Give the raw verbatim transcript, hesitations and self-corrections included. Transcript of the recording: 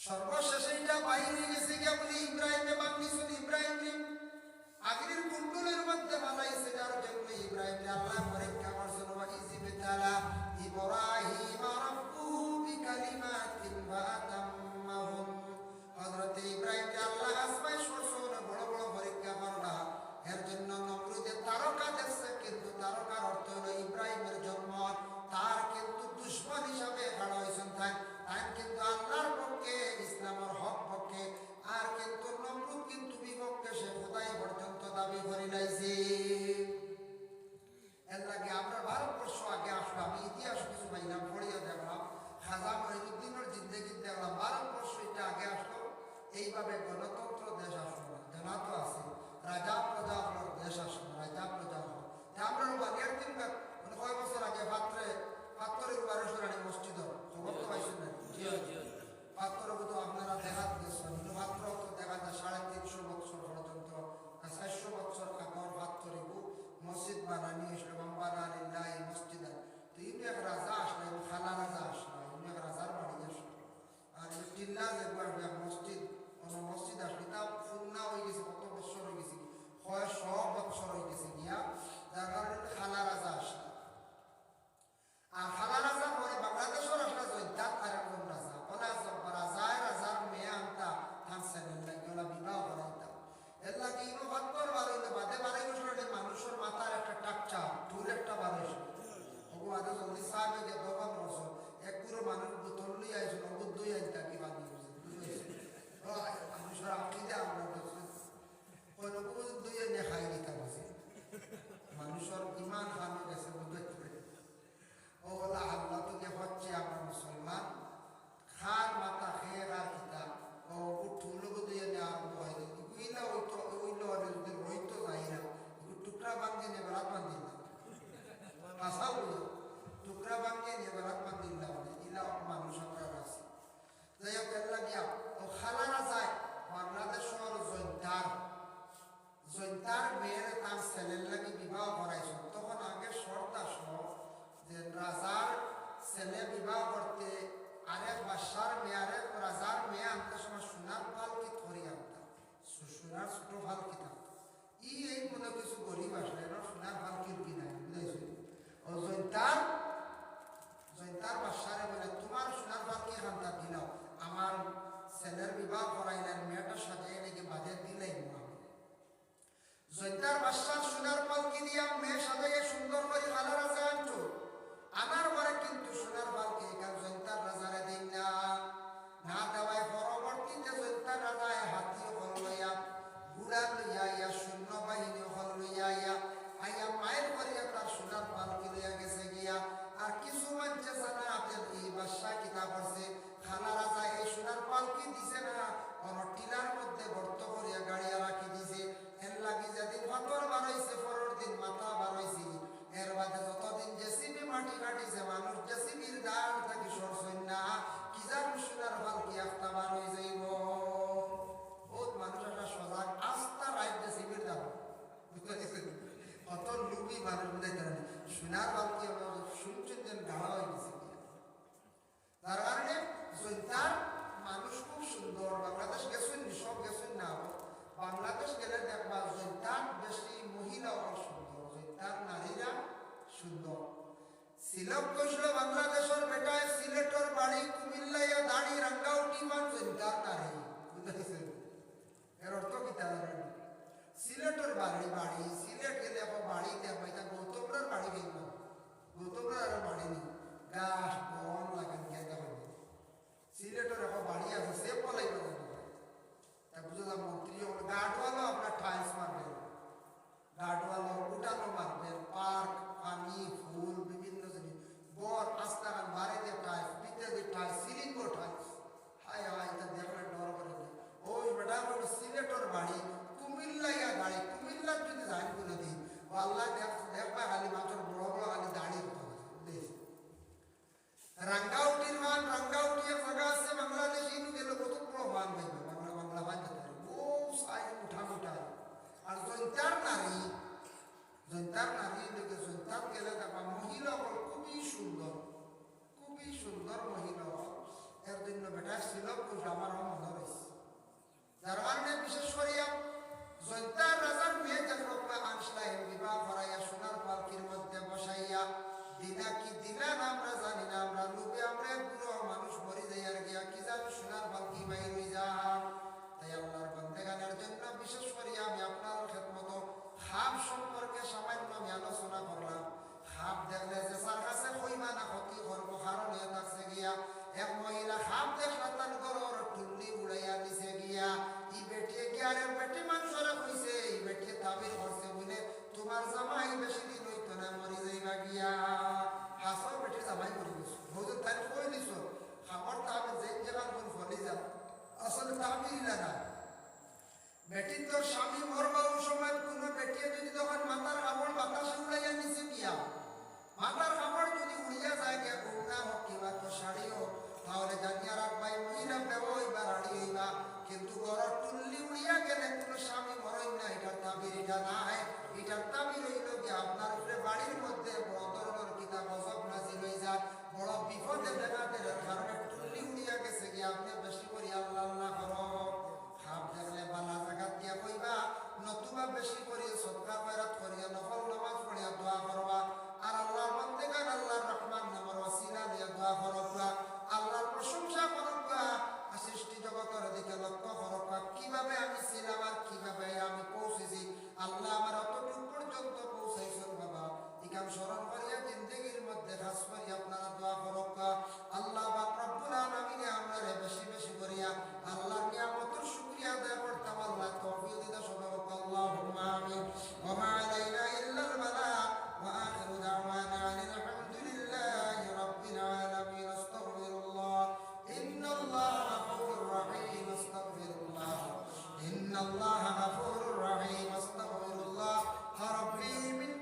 সর্বশেষে ইটা বাইর অইগেছে গিয়া বলে, ইব্রাহিমরে মানছইন, ইব্রাহিমরে আগুইনর কুণ্ডুলির মধ্যে ফালাইছে, যার জন্য ইব্রাহিমরে আল্লায় পরীক্ষা করছইন। وإذ ابتلى إبراهيم ربه بكلمات فأتمهن। হযরতে ইব্রাহিমরে আল্লায় আজমাইশ করছইন, বড় বড় পরীক্ষা করলা। এর জন্য নমরুদে তারকা দেখছে, কিন্তু তারকার অর্থ অইলো ইব্রাহিমর জন্ম। তার কিন্তু দুশমন হিসাবে খাড়া অইছইন তাইন। তাইন কিন্তু আল্লার পক্ষে, ইসলামর হক পক্ষে, আর কিন্তু নমরুদ কিন্তু বিপক্ষে, সে খোদাই পর্যন্ত দাবি করিলাইছে। এর লাগি আমরা ভারতবর্ষ আগে আসলো, আমি ইতিহাস কিছু পাইলাম, পড়িয়া দেখলাম, খাজা মঈনুদ্দিনর জিন্দেগিত দেখলাম, ভারতবর্ষ ইটা আগে আসলো, এইভাবে গণতন্ত্র দেশ আসলো না। জানা তো আছে, রাজা প্রজা অকলর দেশ আসলো, রাজা প্রজা অকল। তে আমরার বালিয়ার দিন কা-, মানে কয় বছর আগে পাত্রে, পাত্তরের বারোশো রানী মসজিদ, খবর তো পাইছইন না? জি, জি। পাত্তর তো আপনারা দেখাত গেছইন, কিন্তু পাত্তর তো দেখা যায় সাড়ে তিনশো বছর পর্যন্ত, না, চারশো বছর আগর পাত্তর এগু মসজিদ বানানি অইছিল, "মান বানা লিল্লাহি মসজিদান।" তো ইনো এক রাজা আসলা, ইনো খালা রাজা আসলা, ইনো এক রাজার বাড়ি আসলা। আর এই টিল্লা যে একবার এক মসজিদ, অনো মসজিদ আসলা, ইটা পুরনা অইগেছে, কত বছর অইগেছে, কয় শ বছর অইগেছে গিয়া, যার কারণে খালা রাজা আসলা। আর খালা রাজা পরে বাংলাদেশর একটা জৈন্তার আরেকজন রাজা। বলে আছে, রাজায় রাজার মেয়ে আনতা, তান ছেলের লাগি ওলা বিবাহ করাইতা। এর লাগি ইনো পাত্তর বার অইলে বাদে বারোই বছর অইলে মানুষর মাথার একটা টাকচা, ঠুল একটা বার অইছে। ওগো আদে জলদি সাহেব গিয়া দোকান বসো, এক গুঁড়ো মানুষ বোতল লই আইছে, নগদ দই আনতা কি বাদ দিছে। ও, মানুষর আকিদা আমরা দেখছি। ওই নগদ দই এনে খাই দিতা বুঝি। মানুষর ইমান হানো গেছে বুঝতে। ও বলা, আল্লাহ তো যে হচ্ছে আমার মুসলমান, খার মাথা খেয়ে আর কিতা, ও উঠু লোক দিয়ে নিয়ে আরম্ভ হয়। ইলা ওই তো, ওই লো, যদি রই তো যাই না, একটু টুকরা বান্ধে নিয়ে বেড়াত বান্ধিলাম। আশা হলো, টুকরা বান্ধে নিয়ে বেড়াত বান্ধিলাম। ইলা মানুষ আমরা আছি। যাই হোক, এর লাগিয়া ও খালা রাজায় বাংলাদেশর জৈন্তার জৈন্তার মেয়েরে তার ছেলের লাগি বিবাহ করাইছইন। তখন আগে শর্ত আসলো যে রাজার ছেলে বিবাহ করতে আরেক বাদশার মেয়ে, আরেক রাজার মেয়ে আনতে সময় সোনার পালকিত করি আনতা, সু-, সোনার ছোট পালকিত আনতা। ই এই মনে কিছু গরিব আসলে, এবার সোনার পালকির কি নাই, বুঝাইছো? ও জৈন্তার, জৈন্তার বাদশারে বলে, "তোমার সোনার পালকি খান্তা দিলাও, আমার ছেলের বিবাহ করাইলে মেয়েটা সাজাই নাকি বাদে দিলাই না।" জৈন্তার বাদশার সোনার পালকি দিয়া মেয়ে সাজাইয়া সুন্দর করি খালা রাজা আনতো। আনার পরে কিন্তু সোনার পালকি এখান জৈন্তার রাজারে দেন না। না দেওয়ায় পরবর্তীতে জৈন্তার রাজায় হাতি অকল লইয়া, ঘোড়া লইয়া আইয়া, সৈন্য বাহিনী অকল লইয়া আইয়া, আইয়া মাইল করিয়া তার সোনার পালকি লইয়া গেছে গিয়া। আর কিছু মানছে জানা আপনার এই বাদশা কিতা করছে, খালা রাজা এই সোনার পালকি দিছে না, অনো টিলার মধ্যে গর্ত করিয়া গাড়িয়া রাখি দিছে। এর লাগি যেদিন পাথর বারইছে, পরের দিন মাথা বারইছে। এর বাদে যতদিন জেসিবি মাটি কাটিছে, মানুষ জেসিবির দাঁড় থাকি সরছইন না, কি জানি সোনার পালকি একটা বারই যাইব। বহুত মানুষ একটা সজাগ, আস্তা রাইত জেসিবির দাঁড়। বুঝতে পারছেন? কত লুবি মানুষ বুঝাইতে পারে। সোনার পালকি আমরা শুনছেন যেন গাড়া হয়ে গেছে। তার কারণে জৈন্তার মানুষ খুব সুন্দর। বাংলাদেশ গেছইন নি? সব গেছইন না? বাংলাদেশ গেলে দেখবা জৈন্তার বেশি মহিলা অকল সুন্দর, জৈন্তার নারীরা সুন্দর। সিলক কইছিল বাংলাদেশর বেটায় সিলেটর বাড়ি কুমিল্লাইয়া দাড়ি রাঙ্গাউটি মান জৈন্তার নারী। বুঝতে পারছেন? এর অর্থ কিতা জানেন? সিলেটর বাড়ি, বাড়ি, সিলেট গেলে এখন বাড়ি দেখবা, ইটা গৌতমরার বাড়ি দেখবা। গৌতমরার আর বাড়ি নেই। গাছ, বন লাগান গেদা হইবে। সিলেটর এখন বাড়ি আছে, সে বলাই বলে। তা বুঝলাম মন্ত্রী হলো, গার্ডওয়ালও আপনার টাইলস মারবেন। গার্ডওয়ালও উঠানো মারবেন, পার্ক, পানি, ফুল, বিভিন্ন জিনিস। বর, আস্তাখান বাড়িতে টাইলস, ভিতরে টাইলস, সিলিংও টাইলস। ছিল, খুব আমার মনে রয়েছে। যার কারণে বিশেষ করিয়া জৈন্তার রাজার মেয়ে যে রূপা আনসলাইন বিবাহ করাইয়া সোনার পালকির মধ্যে বসাইয়া দিলা কি দিলা না আমরা জানি না, আমরা লোভে আমরা এক বুড়ো মানুষ মরি যাই আর গিয়া কি জানি সোনার পালকি বাইর হয়ে যান। তাই আল্লাহর বন্দেগানের জন্য বিশেষ করিয়া আমি আপনার খেদমতো খাব সম্পর্কে সামান্য আমি আলোচনা করলাম। খাব দেখলে যে যার কাছে কইবা না ক্ষতি করবো, কারণ হয়ে থাকছে গিয়া এক মহিলা খাব দেখলা তার ঘরর টুল্লি উড়াইয়া নিছে গিয়া। ই বেটিয়ে গিয়া আর এক বেটি মানুষরে কইছে, ই বেটিয়ে তাবির করছে বলে, "তোমার জামাই বেশি দিন হইতো না, মরি যাইবা গিয়া।" হাসর বেটির জামাই মরি গেছে। বুঝুন, তাই কই দিছো, খাবার তাবির যে জায়গা কোন ফলি যা, আসলে তাবির ইলা না। বেটির তোর স্বামী মরবা, ওই সময় কোনো বেটিয়ে যদি তখন মাথার কাপড় বাতাসে উড়াইয়া নিছে গিয়া, মাথার কাপড় যদি উড়িয়া যায় গিয়া, ওড়না হোক কিংবা তোর শাড়ি হোক, তাহলে জানিয়া রাখ ভাই, মহিলা বেবা হইবা, রাড়ি হইবা, কিন্তু ঘরর টুল্লি উড়িয়া গেলে কোনো স্বামী মরইন না, এটার তাবির এটা না হয়। এটার তাবির হইল গিয়া আপনার উপরে বাড়ির মধ্যে বড় ধরনের কিতা গজব নাজিল হয়ে যায়, বড় বিপদে দেখা দেয়, কারণ টুল্লি উড়িয়া গেছে গিয়া, আপনি বেশি করি আল্লাহ আল্লাহ করো। খাব দেখলে বালা জাগাত গিয়া কইবা, নতুবা বেশি করিয়া সদকা খয়রাত করিয়া, নফল নামাজ পড়িয়া দোয়া করবা। আর আল্লাহর বন্দেগান আল্লাহর রহমান নামর ওসিলা দিয়া দোয়া করবা, আল্লাহর প্রশংসা করবা। আর সৃষ্টি জগতের দিকে লক্ষ্য করবা, কিভাবে আমি ছিলাম আর কিভাবে আমি পৌঁছেছি। আল্লাহ আমার অতটুকু পর্যন্ত পৌঁছাইছেন বাবা, ইখান স্মরণ করিয়া জিন্দেগির মধ্যে খাস করি আপনারা দোয়া করবা। আল্লাহ পাক রব্বুল আলামিনে আমরারে বেশি বেশি করিয়া আল্লাহর নিয়ামতের শুকরিয়া আদায় করতাম। আল্লাহ তৌফিক দিতা সবাই হোক, আল্লাহুম্মা আমিন। ওয়া মা আলাইনা ইল্লাল বালাগ। ওয়া আখিরু দাওয়ানা আনিল হামদুলিল্লাহি রাব্বিল আলামিন। আস্তাগফিরুল্লাহ। ইন্নাল্লাহা গাফুরুর রাহিম। আস্তাগফিরুল্লাহ। ইন্নাল্লাহা গাফুরুর